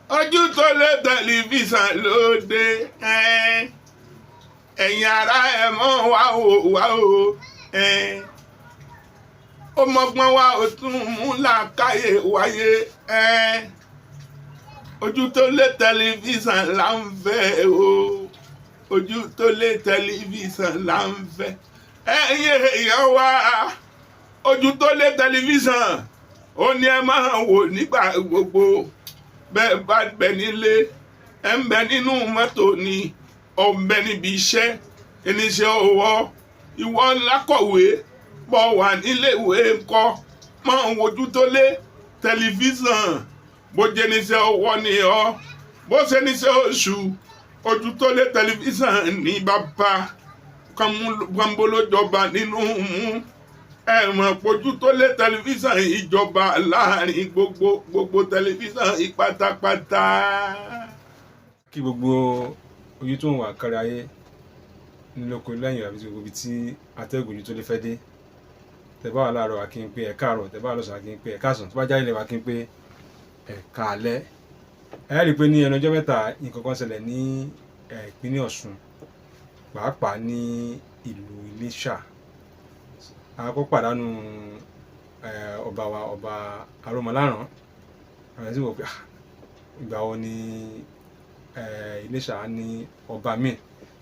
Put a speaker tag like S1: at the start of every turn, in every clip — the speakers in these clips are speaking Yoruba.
S1: Ojú tó lé tẹlifíṣàn lóde. Ẹ̀yin ará, ẹ̀ mọ́ wá o, wá o. Ó mọ́gbọ́n wá, ó tún mú làákàyè wáyé. Ojú tó lé tẹlifíṣàn là ń fẹ́ o, ojú tó lé tẹlifíṣàn là ń fẹ́. Ẹ̀yin èèyàn wá, ojú tó lé tẹlifíṣàn ó ní ẹ máa wò nígbà gbogbo. Bẹ́ẹ̀ bá bẹ nílé, ẹ ń bẹ nínú mọ́tò ni, ọ̀ ń bẹ níbi iṣẹ́, oníṣẹ́ ọwọ́, ìwọ lákọ̀wé bọ̀ wà níléèwé ńkọ́, máa ń wojú tó lé tẹlifíṣàn. Bó jẹ́ níṣẹ́ ọwọ́ ni ọ́, bó ṣe níṣẹ́ oṣù, ojú tó lé tẹlifíṣàn ní bàbá kàmbólójọba nínú mú. Ẹ mọ̀ pójú tó lé tẹlifíṣàn ìjọba láàrin gbogbo gbogbo tẹlifíṣàn ìpátápátá.
S2: Kí gbogbo ojú tó ń wà kárí ayé nílòkó lẹ́yìn àbí gbogbo ibi tí atẹ́gùn ojú tó lè fẹ́ dé. Tẹ́ bá wà láàárọ̀, a kí n pé ẹ káàárọ̀. Tẹ́ bá wà lọ́sàn-án, a kí n pé ẹ káàsán. Tó bá jáde lẹ́wà, a kí n pé ẹ káalẹ́. Ẹ rí i pé ní ẹnu ọjọ́ mẹ́ta, nǹkan kan ṣẹlẹ̀ ní ìpínlẹ̀ Ọ̀ṣun, pàápàá ní ìlú Iléṣà. A kọ́ pàdánù ọba wa, Ọba Aromọláràn. Àwọn ẹni tí wọ́n pé, "Ah, ìgbà wo ni Iléṣà ní ọba míì?"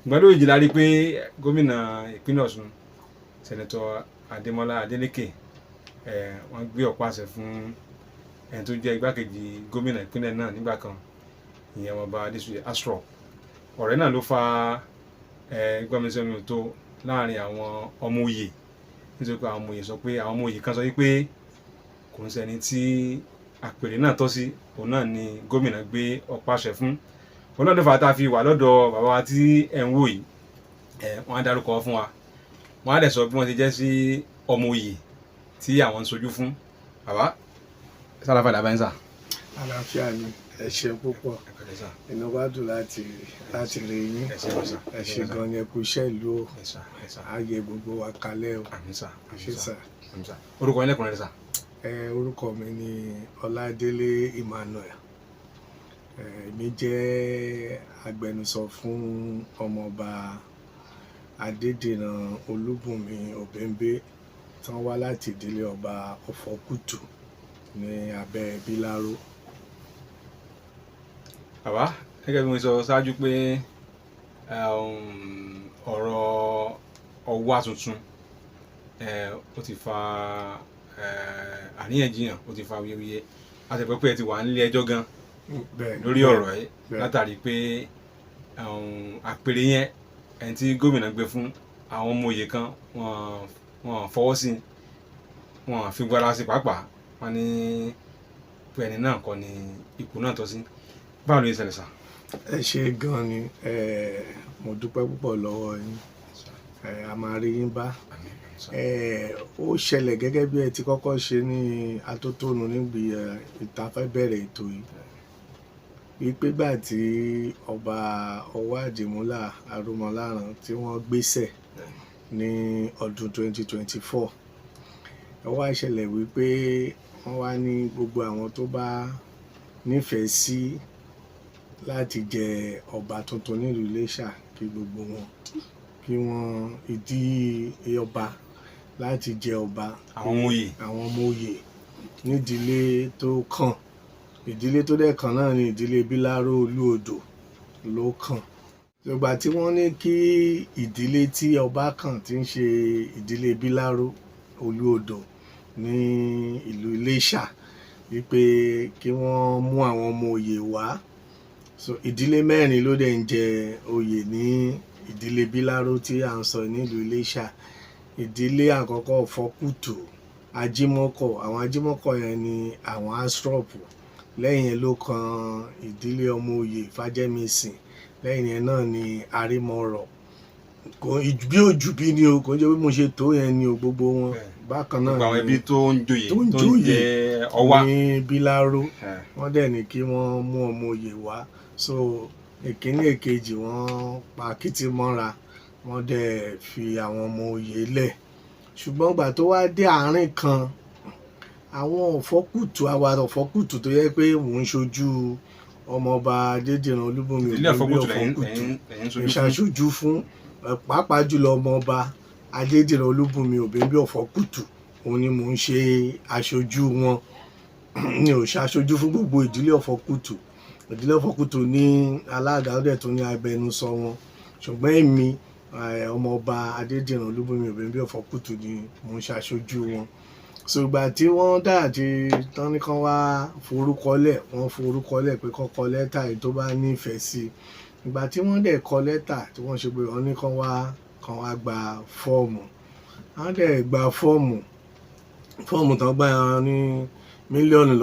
S2: Ìgbà lóye jìlá rí i pé gómìnà ìpínlẹ̀ Ọ̀ṣun, Senator Adémọ́lá Adélékè, wọ́n gbé ọ̀pá àṣẹ fún ẹni tó jẹ́ igbákejì gómìnà ìpínlẹ̀ náà nígbà kan, ìyẹn Ọba Adésùyè Asrop. Ọ̀rẹ́ náà ló fa gbọ́nmisọ́mi ò tó láàrin àwọn ọmọ òye, nítorí pé àwọn ọmọ òye sọ pé, àwọn ọmọ òye kan sọ wípé kò ń ṣẹni tí àpèrè náà tọ́ sí, òun náà ni gómìnà gbé ọ̀pá àṣẹ fún. Òun náà ló fà á tá a fi wà lọ́dọ̀ bàbá wa tí ẹ̀ ń wò yìí. Wọ́n á dárúkọ fún wa, wọ́n á dẹ̀ sọ bí wọ́n ti jẹ́ sí ọmọ òye tí àwọn ń sojú fún. Bàbá, sálàfà làbá ń sà.
S3: Àlàáfíà ni, ẹ ṣe púpọ̀.
S2: Ẹ pẹ̀lẹ́ sà.
S3: Inú wa dùn láti rí yín.
S2: Ẹ ṣé sà.
S3: Ẹ ṣe gan ni, ẹ kú iṣẹ́ ìlú o.
S2: Ẹ sà, ẹ sà.
S3: Ààyè gbogbo wa kalẹ̀ o.
S2: Àmín sà.
S3: Ẹ ṣé sà.
S2: Àmín sà. Orúkọ yín lẹ́kùnrẹ́rẹ́ sà?
S3: Orúkọ mi ni Ọládélé Emmanuel. Èmi jẹ́ agbẹnusọ fún Ọmọọba Adédìran Olúbùnmi Òbẹ́ńbé tí wọ́n wá láti ìdílé Ọba Ọ̀fọ̀kùtù ní abẹ́ Bíláró.
S2: Bàbá, gẹ́gẹ́ bí mo sọ ṣáájú pé ọ̀rọ̀ Ọwá tuntun, ó ti fa àríyànjiyàn, ó ti fa awuyewuye. A ti pẹ́ pé ẹ ti wà nílé ẹjọ́ gan lórí ọ̀rọ̀ yìí, látàrí pé àpèrè yẹn, ẹni tí gómìnà gbé fún, àwọn ọmọ òye kan wọ́n fọwọ́ sí, wọ́n fi gbára sí pàápàá. Wọ́n ní pé ẹni náà kọ́ ni ipò náà tọ́ sí. Báwo ló ṣe ṣẹlẹ̀ sà?
S3: Ẹ ṣe gan ni. Mo dúpẹ́ púpọ̀ lọ́wọ́ yín. A máa rí yín bá.
S2: Àmín, àmín sà.
S3: Ó ṣẹlẹ̀ gẹ́gẹ́ bí ẹ ti kọ́kọ́ ṣe ní atótónu níbi ìta fẹ́ bẹ̀rẹ̀ ètò yìí, wípé gbà tí Ọba Ọwá Àdìmúlà Arúmọláràn tí wọ́n gbéṣẹ̀ ní ọdún 2024, ó wá ṣẹlẹ̀ wípé wọ́n wá ní gbogbo àwọn tó bá nífẹ̀ẹ́ sí láti jẹ ọba tuntun nílùú Iléṣà, kí gbogbo wọn kí wọ́n ìdí ọba láti jẹ ọba.
S2: Àwọn ọmọ oyè.
S3: Àwọn ọmọ oyè nídìílé tó kàn, ìdílé tó dẹ̀ kàn náà ni ìdílé Bíláró Olúodò ló kàn. Ìgbà tí wọ́n ní kí ìdílé tí ọba kàn, tí ń ṣe ìdílé Bíláró Olúodò ní ìlú Iléṣà, wípé kí wọ́n mú àwọn ọmọ oyè wá, so ìdílé mẹ́rin ló dẹ̀ ń jẹ oyè ní ìdílé Bíláró tí à ń sọ nílùú Iléṣà. Ìdílé àkọ́kọ́, Fọkùtù Ajímọ́kọ̀, àwọn Ajímọ́kọ̀ yẹn ni àwọn Astrop. Lẹ́yìn yẹn ló kan ìdílé ọmọ oyè Fájẹ́misìn. Lẹ́yìn yẹn náà ni Arímọ̀rọ̀. Kò bí òjù bí ni o, kò ń jẹ́ bí mo ṣe tó yẹn ni o, gbogbo wọn bákan náà
S2: Gbogbo àwọn
S3: ni
S2: ẹbí tó ń joyè
S3: tó ń
S2: tó ń
S3: joyè
S2: jẹ Ọwá
S3: ní Bíláró. Wọ́n dẹ̀ ní kí wọ́n mú ọmọ oyè wá. So ìkíní èkejì, wọ́n pa kìtì mọ́ra, wọ́n dẹ̀ fi àwọn ọmọ oyè lẹ̀. Ṣùgbọ́n ìgbà tó wá dé àárín kan, àwọn Ọ̀fọ́kùtù, àwa Ọ̀fọ́kùtù tó yẹ pé mò ń ṣojú Ọmọọba Adédìran Olúbùnmi
S2: Ìdílé
S3: Òbímbí
S2: Ọ̀fọ̀kùtù lẹ́yìn
S3: Ọ̀fọ̀kùtù
S2: lẹ́yìn sojú fún.
S3: Ìṣàṣojú fún, pàápàá jùlọ ọmọọba Adédìran Olúbùnmi Òbímbí Ọ̀fọ̀kùtù, òun ni mò ń ṣe aṣojú wọn. Mi ò ṣaṣojú fún gbogbo ìdílé Ọ̀fọ̀kùtù. Ìdílé Ọ̀fọ̀kùtù ní alága, ó dẹ̀ tún ní agbẹnusọ wọn, ṣùgbọ́n èmi, ọmọọba Adédìran Olúbùnmi Òbímbí Ọ̀fọ̀kùtù ni mò ń ṣaṣojú wọn. So ìgbà tí wọ́n dà tí tán ní kán wá forúkọlẹ̀, wọ́n forúkọlẹ̀ pé kán kọ lẹ́tà èyí tó bá nífẹ̀ẹ́ sí. Ìgbà tí wọ́n dẹ̀ kọ lẹ́tà tí wọ́n ṣe pé wọ́n ní kán wá gba fọ́ọ̀mù, wọ́n dẹ̀ gba fọ́ọ̀mù. Fọ́ọ̀mù tán gbà ní 10 mílíọ̀nù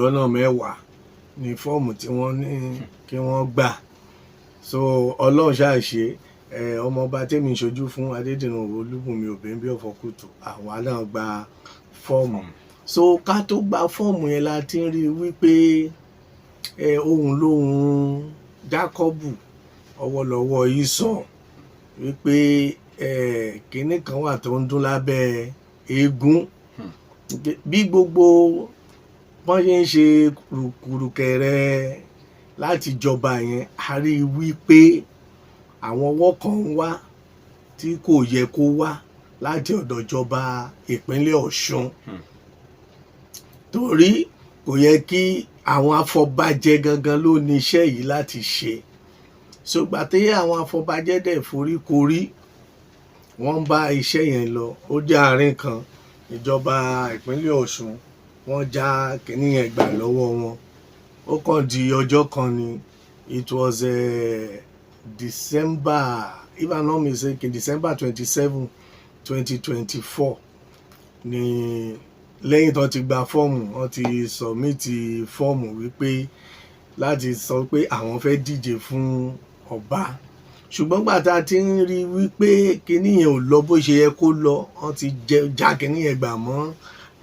S3: ní fọ́ọ̀mù tí wọ́n ní kí wọ́n gbà. So Ọlọ́run ṣáà ṣe, ọmọọba tèmi ń ṣojú fún, Adédìran Olúbùnmi Òbímbí Ọ̀fọ̀kùtù, àwa náà gba fọ́ọ̀mù. So ká tó gba fọ́ọ̀mù yẹn la ti ń rí i wípé ohun lóhun Jákọ́bù, ọwọ́ lọ́wọ́ Ísọ̀, wípé kinní kan wà tó ń dún lábẹ́ eégún. Bí gbogbo wọ́n ṣe ń ṣe kùrùkẹrẹ láti jọba yẹn, a rí i wípé àwọn ọwọ́ kan ń wá tí kò yẹ kó wá láti ọ̀dọ̀ ìjọba ìpínlẹ̀ Ọ̀ṣun, torí kò yẹ kí àwọn afọbajẹ gangan ló ní iṣẹ́ yìí láti ṣe. Ṣùgbọ́n tí àwọn afọbajẹ dẹ̀ foríkorí, wọ́n ń bá iṣẹ́ yẹn lọ, ó jẹ́ àárín kan, ìjọba ìpínlẹ̀ Ọ̀ṣun wọ́n já kínní yẹn gbà lọ́wọ́ wọn. Ó kàn di ọjọ́ kan ni, it was December, if I'm not mistaken, December 27, 2024 ni, lẹ́yìn tó ti gba fọ́ọ̀mù, wọ́n ti submit fọ́ọ̀mù wípé láti sọ pé àwọn fẹ́ díje fún ọba. Ṣùgbọ́n gbà tá a ti ń rí wípé kinní yẹn ò lọ bó ṣe yẹ kó lọ, wọ́n ti já kinní yẹn gbà mọ́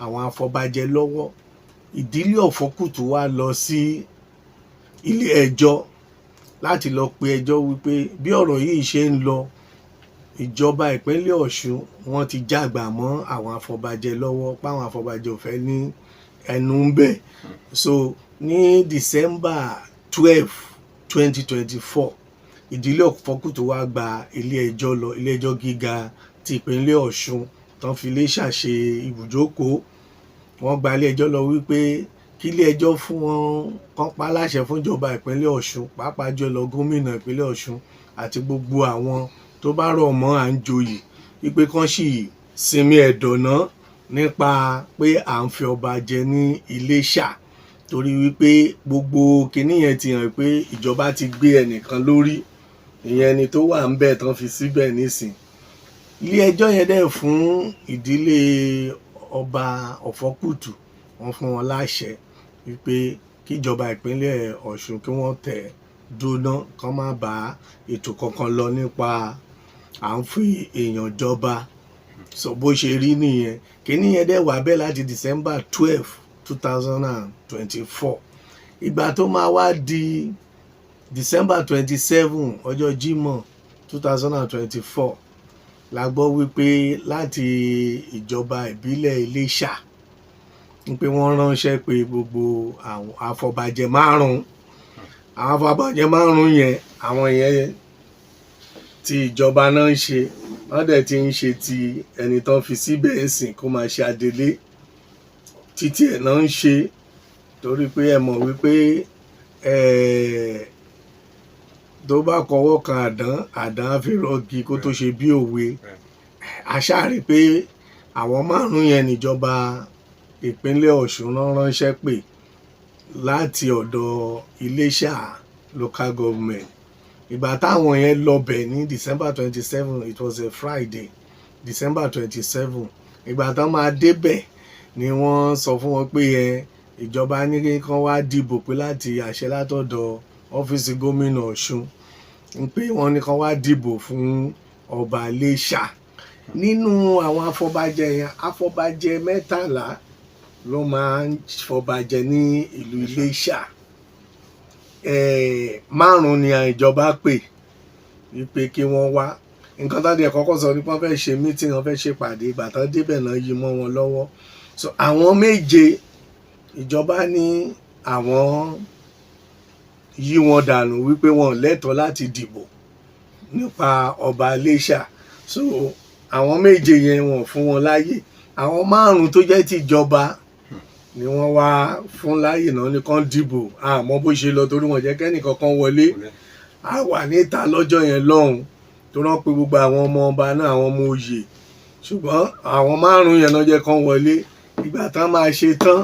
S3: àwọn afọbajẹ lọ́wọ́. Ìdílé Ọ̀fọ̀kùtù wá lọ sí ilé ẹjọ́ láti lọ pe ẹjọ́ wípé bí ọ̀rọ̀ yìí ṣe ń lọ, ìjọba ìpínlẹ̀ Ọ̀ṣun wọ́n ti jágbà mọ́ àwọn afọbajẹ lọ́wọ́, páwọn afọbajẹ ò fẹ́ ní ẹnu ń bẹ̀. So ní December 12, 2024, ìdílé Ọ̀fọ̀kùtù wá gba ilé ẹjọ́ lọ, ilé ẹjọ́ gíga ti ìpínlẹ̀ Ọ̀ṣun tán fi Iléṣà ṣe ibùjókòó. Wọ́n gba ilé ẹjọ́ lọ wípé kí ilé ẹjọ́ fún wọn, kán pa á láṣẹ fún ìjọba ìpínlẹ̀ Ọ̀ṣun, pàápàá jùlọ gómìnà ìpínlẹ̀ Ọ̀ṣun àti gbogbo àwọn tó bá rọ̀ mọ́ à ń joyè, wípé kán sì sinmi ẹ̀dọ̀ ná nípa pé à ń fi ọba jẹ ní Iléṣà, torí wípé gbogbo kinní yẹn ti hàn pé ìjọba ti gbé ẹnìkan lórí, ìyẹn ẹni tó wà ń bẹ̀ tán fi síbẹ̀ nísìn. Ilé ẹjọ́ yẹn dẹ̀ fún ìdílé ọba Ọ̀fọ̀kùtù, wọ́n fún wọn láṣẹ wípé kíjọba ìpínlẹ̀ Ọ̀ṣun kí wọ́n tẹ̀ dúná, kán má bá ètò kankan lọ nípa à ń fi èèyàn jọba. So bó ṣe rí nìyẹn. Kínní yẹn dẹ̀ wà bẹ́ẹ̀ láti December 12, 2024. Ìgbà tó máa wá di December 27, ọjọ́ Jímọ̀, 2024, la gbọ́ wípé láti ìjọba ìbílẹ̀ Iléṣà ń pé wọ́n ránṣẹ́ pé gbogbo àwọn afọbajẹ márùn-ún. Àwọn afọbajẹ márùn-ún yẹn, àwọn yẹn tí ìjọba náà ń ṣe, wọ́n dẹ̀ ti ń ṣe ti ẹni tán fi síbẹ̀ ń sìn kó máa ṣe adelé títí ẹ̀ náà ń ṣe, torí pé ẹ mọ̀ wípé tó bá kọwọ́ kan àdán, àdán á fi rọ́gi kó tó ṣe bí òwe. A ṣáà rí pé àwọn márùn-ún yẹn níjọba ìpínlẹ̀ Ọ̀ṣun rán ránṣẹ́ pè láti ọ̀dọ̀ Iléṣà Local Government. Ìgbà táwọn yẹn lọ bẹ̀ ní December 27, it was a Friday, December 27, ìgbà tán máa débẹ̀ ni wọ́n sọ fún wọn pé ìjọba ní kí kán wá dìbò, pé láti àṣẹ látọ̀dọ̀ ọ́fíìsì gómìnà Ọ̀ṣun ń pé wọ́n ní kán wá dìbò fún ọba Iléṣà. Nínú àwọn afọbajẹ yẹn, afọbajẹ 13 ló máa ń fọbajẹ ní ìlú Iléṣà. Márùn ni ìjọba pè wípé kí wọ́n wá. Nǹkan tó dẹ̀ kọ́kọ́ sọ ni pé wọ́n fẹ́ ṣe meeting, wọ́n fẹ́ ṣe pàdé. Ìgbà tán débẹ̀ náà yí mọ́ wọn lọ́wọ́. So àwọn méje, ìjọba ní àwọn yí wọn dànù wípé wọn ò lẹ́tọ̀ọ́ láti dìbò nípa ọba Iléṣà. So àwọn méje yẹn, wọn ò fún wọn láàyè. Àwọn márùn tó jẹ́ tìjọba ni wọ́n wá fún láàyè náà ní kán dìbò. Àmọ́ bó ṣe lọ, torí wọn jẹ́ kẹ́nìkankan wọlé. A wà níta lọ́jọ́ yẹn lọ́hùn tó rán pé gbogbo àwọn ọmọ ọba náà, àwọn ọmọ oyè, ṣùgbọ́n àwọn márùn yẹn náà jẹ́ kán wọlé. Ìgbà tán máa ṣe tán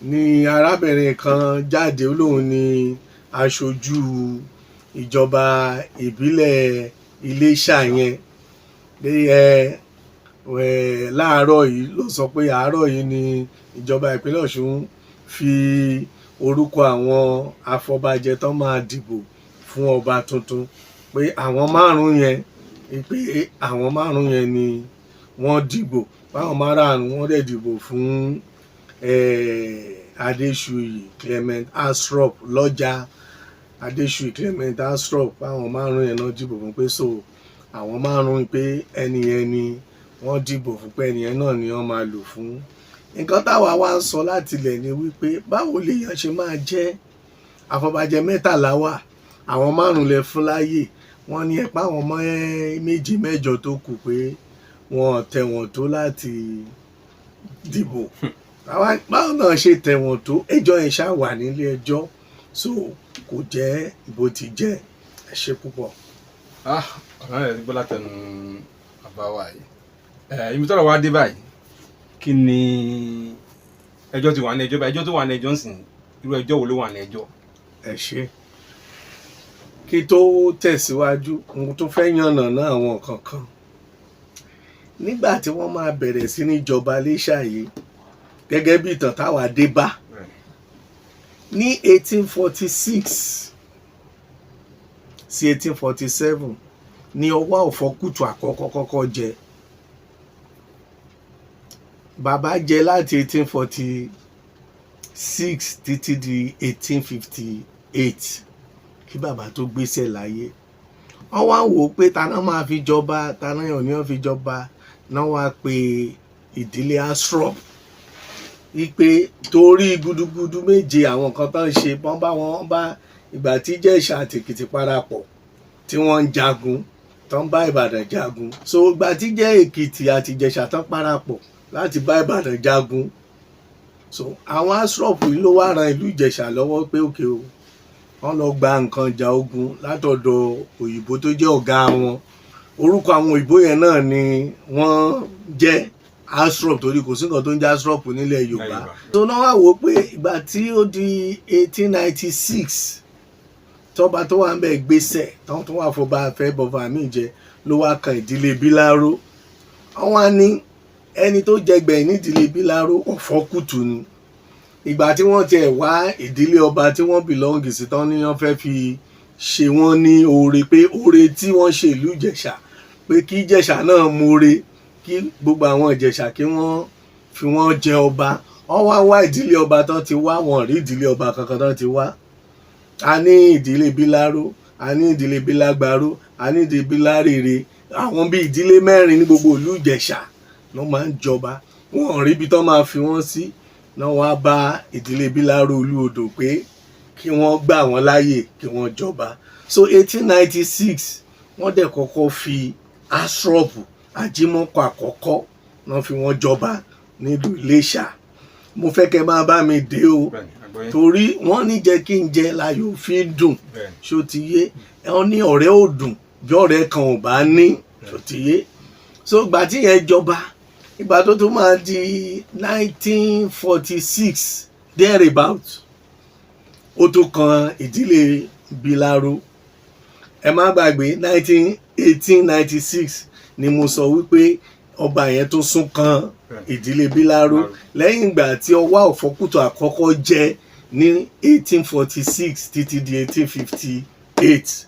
S3: ni arábìnrin kan jáde, ó lóun ní aṣojú ìjọba ìbílẹ̀ Iléṣà yẹn pé ẹ ẹ láàárọ̀ yìí ló sọ pé àárọ̀ yìí ni ìjọba ìpínlẹ̀ Ọ̀ṣun fi orúkọ àwọn afọbajẹ tán máa dìbò fún ọba tuntun, pé àwọn márùn yẹn, pé àwọn márùn yẹn ni wọ́n dìbò, báwọn márààrún wọ́n dẹ̀ dìbò fún Adéṣuyì Clement Astrop lọ́jà, Adéṣuyì Clement Astrop. Báwọn márùn yẹn náà dìbò fún, pé so àwọn márùn pé ẹni yẹn ni wọ́n dìbò fún, pé ẹni yẹn náà ni wọ́n máa lò fún. Nǹkan táwa wá ń sọ láti ilẹ̀ ni wípé báwo lèèyàn ṣe máa jẹ́ àfọbàjẹ́ 13 wà, àwọn márùn lẹ fún láàyè, wọ́n ní ẹ pa àwọn ọmọ méjì mẹ́jọ tó kù pé wọn ò tẹ̀wọ̀n tó láti dìbò. Báwo náà ṣe tẹ̀wọ̀n tó? Ẹjọ́ yẹn ṣáà wà nílé ẹjọ́, so kò jẹ́ bó ti jẹ́. Ẹ ṣe púpọ̀.
S2: Ah, ọ̀rọ̀ rẹ̀ ti gbọ́ látẹnu bàbá wa yìí. Ẹ ibi tọ́rọ̀ wá dé báyìí, kí ni ẹjọ́ ti wà ní ẹjọ́ báyìí? Ẹjọ́ tó wà ní ẹjọ́ ń sìn, irú ẹjọ́ wo ló wà ní ẹjọ́?
S3: Ẹ ṣe. Kí tó tẹ̀síwájú, mo tún fẹ́ yànnàná àwọn kankan. Nígbà tí wọ́n máa bẹ̀rẹ̀ sí ní jọba Iléṣà yìí, gẹ́gẹ́ bí ìtàn táwa dé bá ní 1846 sí 1847 ní Ọwá Ọ̀fọ́kùtù àkọ́kọ́ kọ́kọ́ jẹ. Bàbá jẹ láti 1846 títí di 1858 kí bàbá tó gbéṣẹ́ láyé. Wọ́n wá wò ó pé taná máa fi jọba, taná ò ní wọ́n fi jọba náà, wá pé ìdílé Astrop, wípé torí gudugudu méje àwọn kan tó ń ṣe, wọ́n bá wọn bá ìgbà tí Ìjẹ̀ṣà àti Èkìtì parapọ̀ tí wọ́n ń jagun, tó ń bá Ìbàdàn jagun. So ìgbà tí jẹ́ Èkìtì àti Ìjẹ̀ṣà tán parapọ̀ láti bá Ìbàdàn jagun, so àwọn Astrop yìí ló wá ran ìlú Ìjẹ̀ṣà lọ́wọ́ pé òkè o, wọ́n lọ gba nǹkan ìjà ogun látọ̀dọ̀ òyìnbó tó jẹ́ ọ̀gá wọn. Orúkọ àwọn òyìnbó yẹn náà ni wọ́n jẹ́ Astrop, torí kò sí nǹkan tó ń jẹ́ Astrop nílẹ̀ Yorùbá. Tó náà wá wò ó pé ìgbà tí ó di 1896, tọ́ba tó wà ń bẹ̀ gbéṣẹ̀ tán, tó wà fọba fẹ́ bọba míì jẹ, ló wá kan ìdílé Bíláró. Wọ́n wá ní ẹni tó jẹgbẹ̀yìn nídìílé Bíláró, Ọ̀fọ́kùtù ni. Ìgbà tí wọ́n tiẹ̀ wá ìdílé ọba tí wọ́n belong sí tán ní wọ́n fẹ́ fi ṣe wọ́n ní oore, pé oore tí wọ́n ṣe ìlú Ìjẹ̀ṣà, pé kí Ìjẹ̀ṣà náà mọ̀ọ́re, kí gbogbo àwọn Ìjẹ̀ṣà kí wọ́n fi wọ́n jẹ ọba. Wọ́n wá wá ìdílé ọba tán ti wá, wọn rí ìdílé ọba kankan tán ti wá. A ní ìdílé Bíláró, a ní ìdílé Bílágbáró, a ní ìdílé Bílárèrè. Àwọn bíi ìdílé mẹ́rin ní gbogbo ìlú Ìjẹ̀ṣà ló máa ń jọba. Wọn ò rí ibi tán máa fi wọ́n sí náà, wá bá ìdílé Bíláró Olúodò pé kí wọ́n gbà wọ́n láàyè kí wọ́n jọba. So 1896, wọ́n dẹ̀ kọ́kọ́ fi Astrop Ajímọ́kọ̀ àkọ́kọ́ náà fi wọ́n jọba nílùú Iléṣà. Mo fẹ́ kẹ́ máa bá mi dé o.
S2: Bẹ́ẹ̀ni, àgbọ́yé.
S3: Torí wọ́n ní jẹ́ kí n jẹ láyò fi dùn. Ṣó ti yé? Wọ́n ní ọ̀rẹ́ ò dùn bí ọ̀rẹ́ kan ò bá ní. Ṣó ti yé? So ìgbà tí yẹn jọba, ìgbà tó tún máa di 1946 thereabout, ó tún kan ìdílé Bíláró. Ẹ má gbàgbé, 1896 ni mo sọ wípé ọba yẹn tó sún kan ìdílé Bíláró, lẹ́yìn ìgbà tí Ọwá Ọ̀fọ́kùtù àkọ́kọ́ jẹ ní 1846 títí di 1858.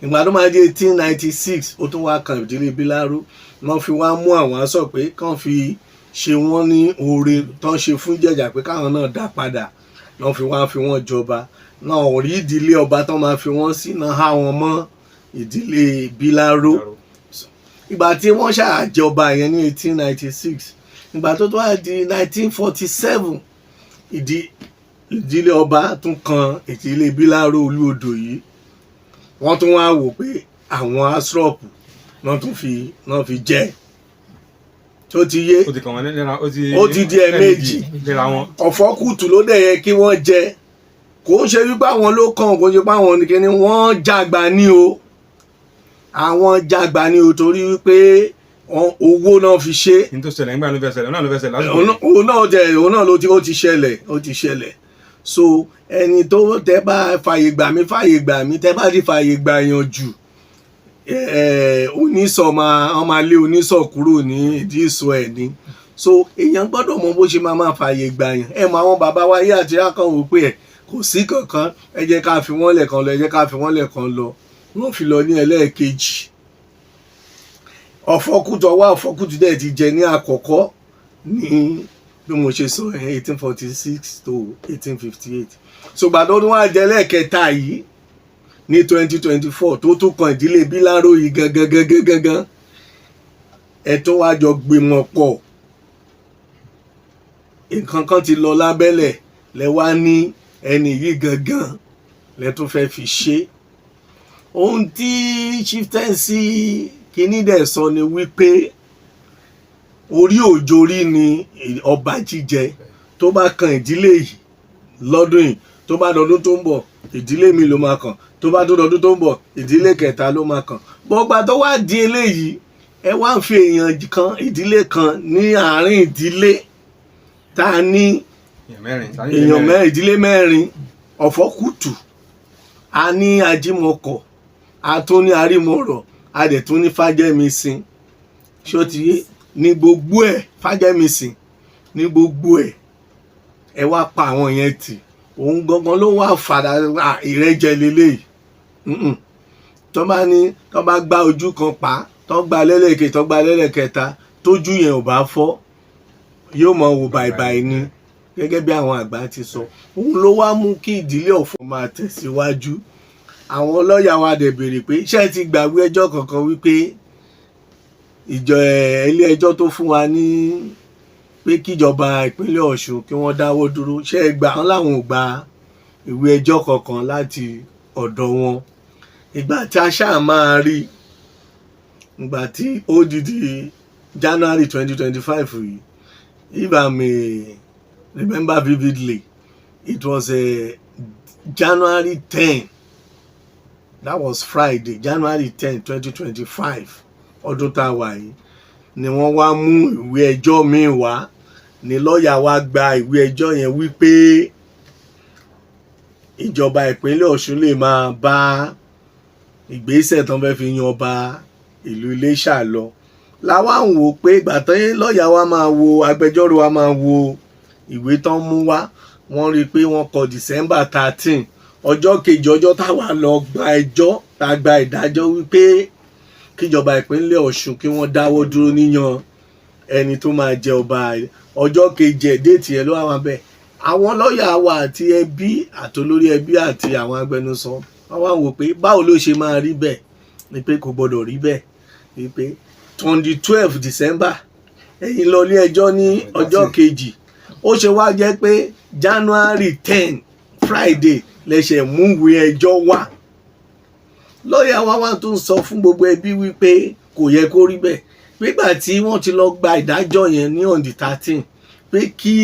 S3: Ìgbà tó máa di 1896, ó tún wá kan ìdílé Bíláró. Wọ́n fi wá mú àwọn aṣọ pé kàn fi ṣe wọ́n ní oore tán ṣe fún Ìjẹ̀ṣà, pé káwọn náà dá padà. Wọ́n fi wá fi wọ́n jọba náà, ò rí ìdílé ọba tán máa fi wọ́n sí náà, há wọn mọ́ ìdílé Bíláró. Ìgbà tí wọ́n ṣàjọba yẹn ní 1896, ìgbà tó tó wá di 1947, ìdí Ìdílé ọba tún kan ìdílé Bíláró Olúodò yìí, wọ́n tún wá wò pé àwọn ASROP náà tún fi náà fi jẹ́ tó ti yé.
S2: Ó ti kàn wọ́n léra, ó ti
S3: Ó ti di ẹ̀ẹ̀mejì.
S2: Léra wọn.
S3: Ọ̀fọ́kùtù ló dẹ̀ yẹ kí wọ́n jẹ. Kò ń ṣe wípé àwọn ló kàn, kò ń ṣe pé àwọn nìkan ni wọ́n jàgbá ní o. Àwọn jàgbá ní o, torí wípé owó náà fi ṣe.
S2: Ní tó ṣẹlẹ̀ nígbà ló fẹ́ ṣẹlẹ̀, òun náà ló fẹ́ ṣẹlẹ̀ lásìkò.
S3: Òun náà jẹ, òun náà ló ti, ó ti ṣẹlẹ̀, ó ti ṣẹlẹ̀. So ẹni tó tẹ bá fàyè gbà mí, fàyè gbà mí, tẹ bá ti fàyè gbà yàn jù, onísọ̀ máa, wọ́n máa lé onísọ̀ kúrò ní ìdí ìsọ̀ ẹ̀ ni. So èèyàn gbọ́dọ̀ mọ bó ṣe máa máa fàyè gbà yàn. Ẹ mọ àwọn bàbá wa yé àti akàn wò pé ẹ kò sí kankan, ẹ jẹ́ ká fi wọ́n lẹ̀ kan lọ, ẹ jẹ́ ká fi wọ́n lẹ̀ kan lọ. Wọ́n fi lọ ní ẹlẹ́ẹ̀kejì. Ọ̀fọ́kùtù, ọwọ́ Ọ̀fọ́kùtù dẹ̀ ti jẹ ní àkọ́kọ́ ní, bí mo ṣe sọ, 1846 to 1858. Ṣùgbọ́n tó tún wá jẹ lẹ́ẹ̀kẹta yìí ní 2024, tó tún kan ìdílé Bíláró yìí gangan gangan gangan, ẹ tó wá jọ gbìmọ̀ pọ̀, nǹkan kan ti lọ lábẹ́lẹ̀, lẹ wá ní ẹni yìí gangan lẹ tún fẹ́ fi ṣe. Ohun tí chieftaincy kìíní dẹ̀ sọ ni wípé orí òjòrí ni ọba jíjẹ. Tó bá kan ìdílé yìí lọ́dún yìí, tó bá dọdún tó ń bọ̀, ìdílé mi ló máa kàn. Tó bá tó dọdún tó ń bọ̀, ìdílé kẹta ló máa kàn. Gbọ́gbà tó wá di eléyìí, ẹ wá ń fi èèyàn kan, ìdílé kan ní àárín ìdílé tá a ní.
S2: Èèyàn mẹ́rin.
S3: Èèyàn mẹ́rin, ìdílé mẹ́rin. Ọ̀fọ́kùtù, a ní Ajímọ̀kọ̀, a tún ní Arímọ̀rọ̀, a dẹ̀ tún ní Fájẹ́misìn. Ṣó ti yé? Ní gbogbo ẹ̀, Fájẹ́misìn ní gbogbo ẹ̀, ẹ wá pa àwọn yẹn tì. Òun gangan ló wà fàdà ìrẹ́jẹ lélẹ́yìí. Tó bá ní, tó bá gbá ojú kan pa, tó gba lẹ́lẹ́kẹ̀, tó gba lẹ́lẹ́kẹta, tójú yẹn ò bá fọ́, yóò mọ wò bàìbàì ni, gẹ́gẹ́ bí àwọn àgbà ti sọ. Òun ló wá mú kí ìdílé Ọ̀fọ̀ máa tẹ̀síwájú. Àwọn lọ́ọ̀yà wa dẹ̀ béèrè pé ṣé ẹ ti gbàgbé ẹjọ́ kankan, wípé ìjọ ẹ̀ ilé ẹjọ́ tó fún wa ní pé kíjọba ìpínlẹ̀ Ọ̀ṣun kí wọ́n dáwọ́ dúró, ṣé ẹ gbà? Wọ́n láwọn ò gba ìwé ẹjọ́ kankan láti ọ̀dọ̀ wọn. Ìgbà tí a ṣáà máa rí, ìgbà tí ó di January 2025 yìí, if I may remember vividly, it was January 10, that was Friday, January 10, 2025, ọdún tá a wà yìí, ni wọ́n wá mú ìwé ẹjọ́ míì wá, ní lọ́ọ̀yà wa gba ìwé ẹjọ́ yẹn wípé ìjọba ìpínlẹ̀ Ọ̀ṣun lè máa bá ìgbésẹ̀ tó ń fẹ́ fi yan ọba ìlú Iléṣà lọ. Làwa ń wò pé ìgbà tán lọ́ọ̀yà wa máa wo, agbẹjọ́rò wa máa wo ìwé tán mú wá, wọ́n rí i pé wọ́n kọ December 13, ọjọ́ kejì ọjọ́ táwa lọ gba ẹjọ́, tá a gba ìdájọ́ wípé kíjọba ìpínlẹ̀ Ọ̀ṣun kí wọ́n dáwọ́ dúró níyan ẹni tó máa jẹ ọba. Ọjọ́ kejì ẹ̀, date yẹn ló wà wọn bẹ́ẹ̀. Àwọn lọ́ọ̀yà wa àti ẹbí àtolórí ẹbí àti àwọn agbẹnusọ, wọ́n wá wò pé báwo ló ṣe máa rí bẹ́ẹ̀, ni pé kò gbọ́dọ̀ rí bẹ́ẹ̀, ni pé on the 12 December ẹ̀yin lọ ilé ẹjọ́ ní ọjọ́ kejì, ó ṣe wá jẹ́ pé January 10, Friday, lẹ́sẹ̀ múwèé ẹjọ́ wá. Lọ́ọ̀yà wa wá tó ń sọ fún gbogbo ẹbí wípé kò yẹ kó rí bẹ́ẹ̀, nígbà tí wọ́n ti lọ gba ìdájọ́ yẹn ní on the 13, pé kí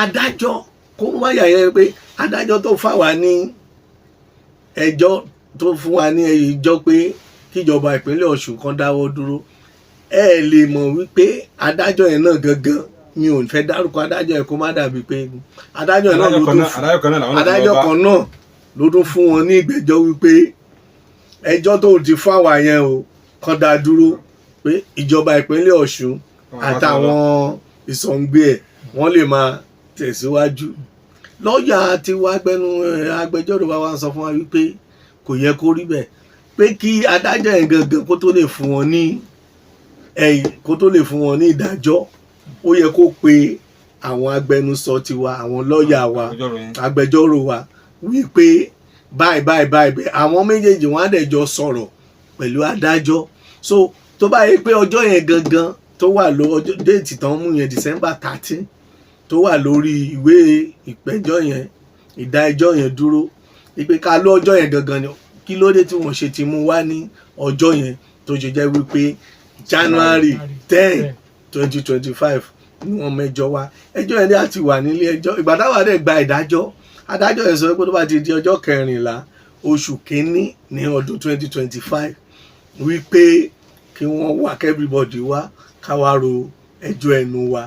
S3: adájọ́ kó má yà yẹn, pé adájọ́ tó fà wá ní ẹjọ́, tó fún wa ní ẹjọ́ pé kíjọba ìpínlẹ̀ Ọ̀ṣun kan dáwọ́ dúró, ẹ lè mọ̀ wípé adájọ́ yẹn náà gangan, mi ò fẹ́ dárúkọ adájọ́ yẹn kó má dàbí pé adájọ́ yẹn náà ló
S2: adájọ́ kan
S3: tún
S2: náà, adájọ́ kan náà làwọn náà ti
S3: adájọ́
S2: lọ bá.
S3: Kan náà ló tún fún wọn ní ìgbẹ́jọ́ wípé ẹjọ́ tó ti fún àwa yẹn o, kàn dá dúró, pé ìjọba ìpínlẹ̀ Ọ̀ṣun àtàwọn ìsọ̀ǹgbẹ ẹ̀, wọ́n lè máa tẹ̀síwájú. Lọ́ọ̀yà tí wàá gbẹnu agbẹjọ́rò wa wá ń sọ fún wa wípé kò yẹ kó rí bẹ́ẹ̀, pé kí adájọ́ yẹn gangan kó tó lè fún wọn ní ẹ̀yìn, kó tó lè fún wọn ní ìdájọ́, ó yẹ kó pe àwọn agbẹnusọ tiwa, àwọn lọ́ọ̀yà wa,
S2: agbẹjọ́rò yín.
S3: Agbẹjọ́rò wa, wípé báyìí báyìí báyìí bẹ́ẹ̀, àwọn méjèèjì wọn á dẹ̀ jọ sọ̀rọ̀ pẹ̀lú adájọ́. So tó bá yẹ pé ọjọ́ yẹn gangan tó wà ló ọjọ́ date tán mú yẹn, December 13, tó wà lórí ìwé ìpẹ̀jọ́ yẹn. ìdá ẹjọ́ yẹn dúró, wípé ká ló ọjọ́ yẹn gangan ni, kí ló dé tí wọ́n ṣe ti mú wá ní ọjọ́ yẹn tó ṣe jẹ́ wípé January 10, 2025 ni wọ́n mẹ́jọ wá? Ẹjọ́ yẹn dẹ̀ ti wà nílé ẹjọ́. Ìgbà táwa dẹ̀ gba ìdájọ́, adájọ́ yẹn sọ pé tó bá ti di ọjọ́ 14 oṣù kínní ní ọdún 2025, wípé kí wọ́n wá, kí everybody wá, ká wá ro ẹjọ́ ẹnu wa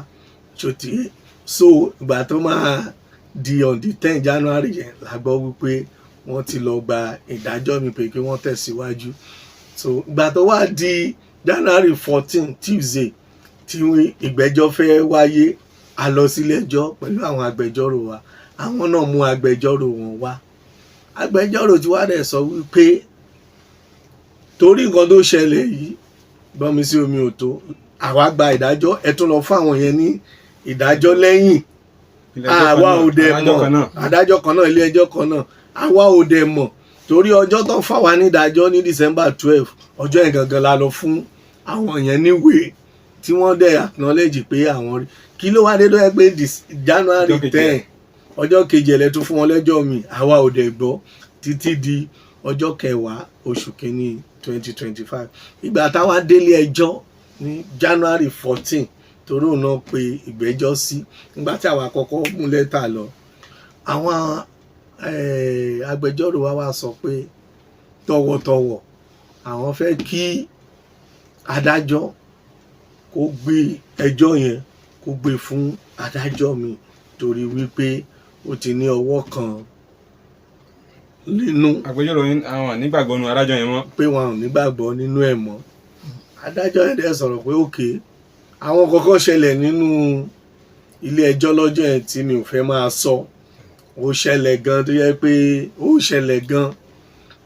S3: ṣòtì. So ìgbà tó máa di on the 10 January yẹn la gbọ́ wípé wọ́n ti lọ gba ìdájọ́ mi pé kí wọ́n tẹ̀síwájú. So ìgbà tó wá di January 14, Tuesday, tí ìgbẹ́jọ́ fẹ́ wáyé, a lọ sílé ẹjọ́ pẹ̀lú àwọn agbẹjọ́rò wa. Àwọn náà mú agbẹjọ́rò wọn wá. Agbẹjọ́rò tí wàá dẹ̀ sọ wípé torí nǹkan tó ṣẹlẹ̀ yìí, gbọ́n mi sí omi ò tó, àwa gba ìdájọ́, ẹ tún lọ fún àwọn yẹn ní ìdájọ́ lẹ́yìn. Àwa ò dẹ̀ mọ̀. Adájọ́ kan náà, ilé ẹjọ́ kan náà. Àwa ò dẹ̀ mọ̀, torí ọjọ́ tó fà wá ní ìdájọ́ ní December 12, ọjọ́ yẹn gangan la lọ fún àwọn yẹn níwèé tí wọ́n dẹ̀ acknowledge pé àwọn rí. Kí ló wá dé tó yẹ pé January 10, ọjọ́ kejì ẹ̀ lẹ́ tún fún wọn lẹ́jọ́ mi? Àwa ò dẹ̀ gbọ́ títí di ọjọ́ 10 oṣù kínní 2025. Ìgbà táwa délé ẹjọ́ ní January 14, torí òun náà pe ìgbẹ́jọ́ sí, nígbà tí àwa kọ́kọ́ mú lẹ́tà lọ, àwọn agbẹjọ́rò wa wá sọ pé tọ̀wọ̀tọ̀wọ̀ àwọn fẹ́ kí adájọ́ kó gbé ẹjọ́ yẹn, kó gbé fún adájọ́ mi, torí wípé ó ti ní ọwọ́ kan nínú.
S2: Agbẹjọ́rò yín, àwọn nígbàgbọ́ nu adájọ́ yẹn mọ́.
S3: Pé wọn ò nígbàgbọ́ nínú ẹ̀ mọ́. Adájọ́ yẹn dẹ̀ sọ̀rọ̀ pé òkè àwọn kọ̀ọ̀kan ṣẹlẹ̀ nínú ilé ẹjọ́ lọ́jọ́ yẹn tí mi ò fẹ́ máa sọ. Ó ṣẹlẹ̀ gan, tó yẹ pé ó ṣẹlẹ̀ gan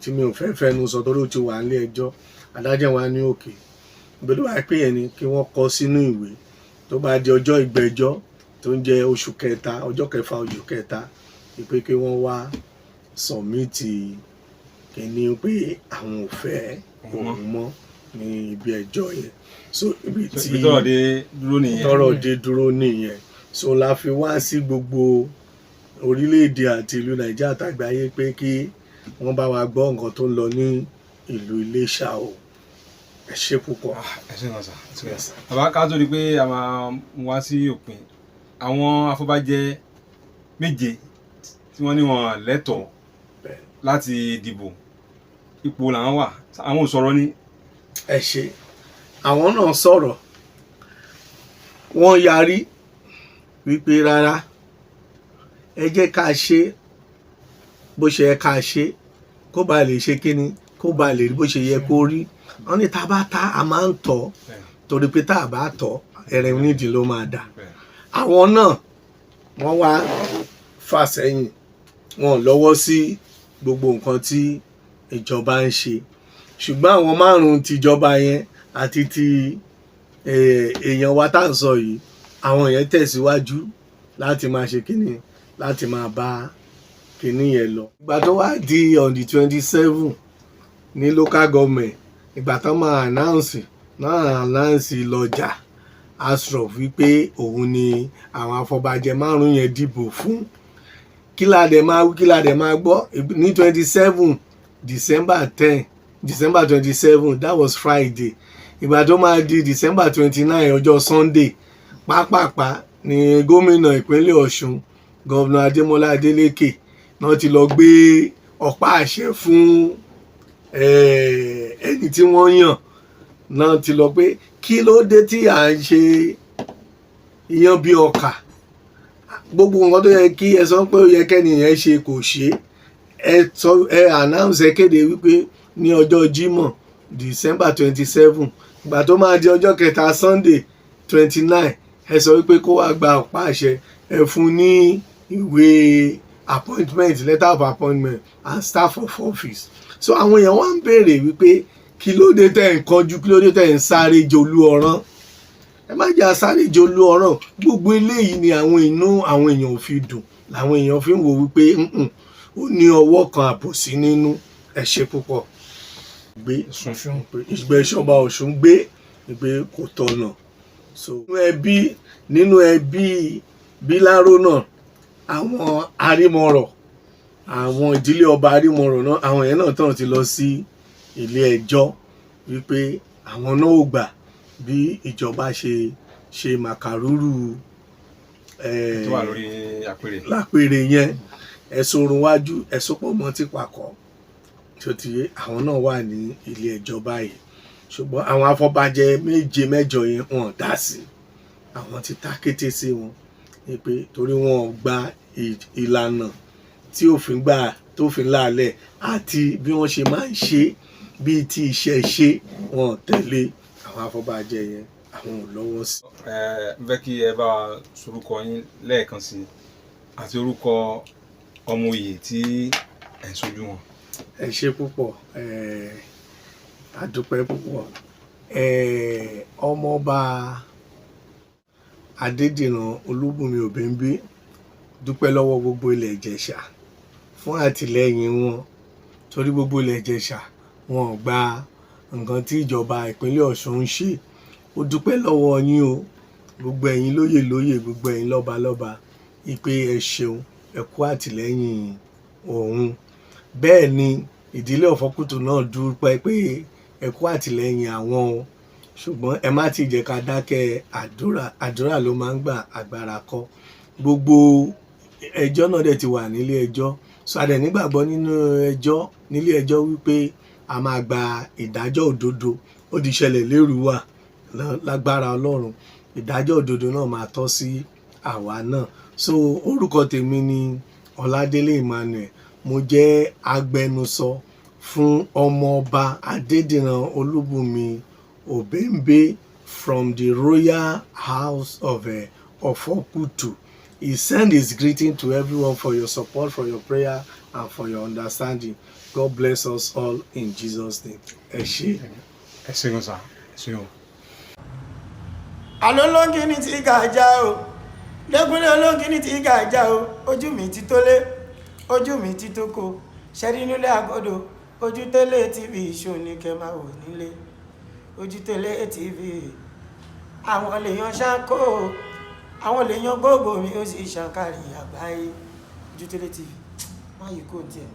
S3: tí mi ò fẹ́ fẹnu sọ, torí ó ti wà nílé ẹjọ́. Adájọ́ wa ní òkè ìgbésẹ̀ wáyé pé yẹn ni kí wọ́n kọ sínú ìwé, tó bá di ọjọ́ ìgbẹ́jọ́ tó ń jẹ́ oṣù kẹta, ọjọ́ 6 oṣù kẹta, pé kí wọ́n wá submit kìíní pé àwọn ò fẹ́ òun mọ́ ní ibi ẹjọ́ yẹn. So ibi tí
S2: ibi tọ́rọ̀ dé dúró nìyẹn.
S3: Tọ́rọ̀ dé dúró nìyẹn. So la fi wá sí gbogbo orílẹ̀-èdè àti ìlú Nàìjíríà àtàgbáyé pé kí wọ́n bá wa gbọ́ nǹkan tó ń lọ ní ìlú Iléṣà o. Ẹ ṣé púpọ̀.
S2: Ẹ ṣé gan sir. Bàbá, ká tó di pé a máa mú wá sí òpin, àwọn afọbajẹ méje tí wọ́n ní wọn lẹ́tọ̀ọ́ láti dìbò, ipò làwọn wà? Àwọn ò sọ̀rọ̀ ní.
S3: Ẹ ṣe. Àwọn náà sọ̀rọ̀, wọ́n yarí wípé rárá, ẹ jẹ́ ká ṣe bó ṣe yẹ ká ṣe, kó ba lè ṣe kíni, kó ba lè rí bó ṣe yẹ kó rí. Wọ́n ní tá a bá ta, a máa ń tọ̀, torí pé tá a bá tọ̀, ẹ̀rẹ̀ onídìí ló máa dà. Àwọn náà wọ́n wá fà sẹ́yìn, wọn ò lọ́wọ́ sí gbogbo nǹkan tí ìjọba ń ṣe. Ṣùgbọ́n àwọn márùn-ún tìjọba yẹn àti ti èèyàn wa tá à ń sọ yìí, àwọn yẹn tẹ̀síwájú láti máa ṣe kíni, láti máa bá kíní yẹn lọ. Ìgbà tó wá di on the 27 ní local government, ìgbà tó máa announce náà, announce Lọ́jà Ashraf wípé òun ni àwọn afọbajẹ márùn yẹn dìbò fún. Kí la dẹ̀ máa wí? Kí la dẹ̀ máa gbọ́? Ní 27 December 10, December 27, that was Friday. Ìgbà tó máa di December 29, ọjọ́ Sunday, pápápá ni gómìnà ìpínlẹ̀ Ọ̀ṣun, Governor Adémọ́lá Adélékè náà ti lọ gbé ọ̀pá àṣẹ fún ẹni tí wọ́n yàn náà, ti lọ pé kí ló dé tí à ń ṣe iyán bí ọkà? Gbogbo nǹkan tó yẹ kí ẹ sọ pé ó yẹ kẹ́ni yẹn ṣe, kò ṣe é. Ẹ sọ, ẹ announce, ẹ kéde wípé ní ọjọ́ Jímọ̀, December 27, ìgbà tó máa di ọjọ́ kẹta, Sunday 29, ẹ sọ wípé kó wá gba ọ̀pá àṣẹ, ẹ fún ní ìwé appointment, letter of appointment and staff of office. So àwọn èèyàn wá ń béèrè wípé kí ló dé tẹ̀ ń kánjú? Kí ló dé tẹ̀ ń sáré jolú ọ̀rán? Ẹ má jẹ́ asáré jolú ọ̀rán. Gbogbo eléyìí ni àwọn inú àwọn èèyàn ò fi dùn, làwọn èèyàn fi ń wò wípé ó ní ọwọ́ kan àbòsí nínú. Ẹ ṣe púpọ̀. Gbé ìgbẹ́sọ̀ba Ọ̀ṣun gbé pé kò tọ̀nà. So nínú ẹbí Bíláró náà, àwọn arímọ̀rọ̀ Àwọn ìdílé ọba Arímọrọ̀ náà, àwọn yẹn náà tán ti lọ sí ilé ẹjọ́ wípé àwọn náà ò gbà bí ìjọba ṣe ṣe màkàrúrù
S2: tó wà lórí àpèrè.
S3: Lápèrè yẹn, ẹ̀sùn orun wájú, ẹ̀sùn pọ̀ mọ́ ti pàkọ́ tó ti yé. Àwọn náà wà ní ilé ẹjọ́ báyìí, ṣùgbọ́n àwọn afọbajẹ méje mẹ́jọ yẹn, wọn ò dá sí. Àwọn ti ta kété sí wọn ní pé torí wọn ò gba ìlànà tí òfin gbà tófin láàlẹ̀ àti bí wọ́n ṣe máa ń ṣe bíi ti iṣẹ́ ṣe, wọn ò tẹ̀lé. Àwọn afọbajẹ yẹn, àwọn ò lọ́wọ́ sí.
S2: Ẹ ń fẹ́ kí ẹ bá wa sorúkọ yín lẹ́ẹ̀kan sí i àti orúkọ ọmọ oyè tí ẹ̀ ń sojú wọn.
S3: Ẹ ṣe púpọ̀. A dúpẹ́ púpọ̀. Ọmọọba Adédìran Olúbùnmi Òbíńbí dúpẹ́ lọ́wọ́ gbogbo ilẹ̀ Ìjẹ̀ṣà fún àtìlẹ́yìn wọn, torí gbogbo ilẹ̀ Ìjẹ̀ṣà, wọn ò gba nǹkan tí ìjọba ìpínlẹ̀ Ọ̀ṣun ń ṣe. Ó dúpẹ́ lọ́wọ́ yín o, gbogbo ẹ̀yin lóyè lóyè, gbogbo ẹ̀yin lọ́balọ́ba, ìpè ẹ ṣeun, ẹ kú àtìlẹ́yìn òun. Bẹ́ẹ̀ ni ìdílé Ọ̀fọ́kùtù náà dúpẹ́ pé ẹ kú àtìlẹ́yìn àwọn o. Ṣùgbọ́n ẹ má ti jẹ́ ká dákẹ́ àdúrà. Àdúrà ló máa ń gbà, agbára kọ́. Gbogbo ẹjọ́ náà dẹ̀ ti wà nílé ẹjọ́, so a dẹ̀ nígbàgbọ́ nínú ẹjọ́ nílé ẹjọ́ wípé a máa gba ìdájọ́ òdodo. Ó ti ṣẹlẹ̀ lérúwà. Lágbára Ọlọ́run, ìdájọ́ òdodo náà máa tọ́ sí àwa náà. So orúkọ tèmi ni Ọládélé Emmanuel. Mo jẹ́ agbẹnusọ fún Ọmọọba Adédìran Olúbùnmi Òbẹ́ńbé from the Royal House of Ọ̀fọ̀kùtù. He send his greeting to everyone for your support, for your prayer and for your understanding. God bless us all in Jesus' name. Ẹ ṣé.
S2: Ẹ ṣeun sà, ẹ ṣeun.
S4: Àlọ́ lóńgìní tí gàjà o, lẹ́kúnlé olóńgìní tí gàjà o. Ojú mi ti tó lé, ojú mi ti tó ko ṣẹ́rí nílé àgọ́dọ̀. Ojú tẹ́lẹ̀ TV ṣò ní kẹ́ máa wò nílé. Ojú tẹ́lẹ̀ TV, àwọn lèèyàn ṣáko, àwọn lèèyàn gbogbo mi, ó sì ṣàǹkárí àgbáyé. Ojú tẹ́lẹ̀ TV, má yìí kò tiẹ̀.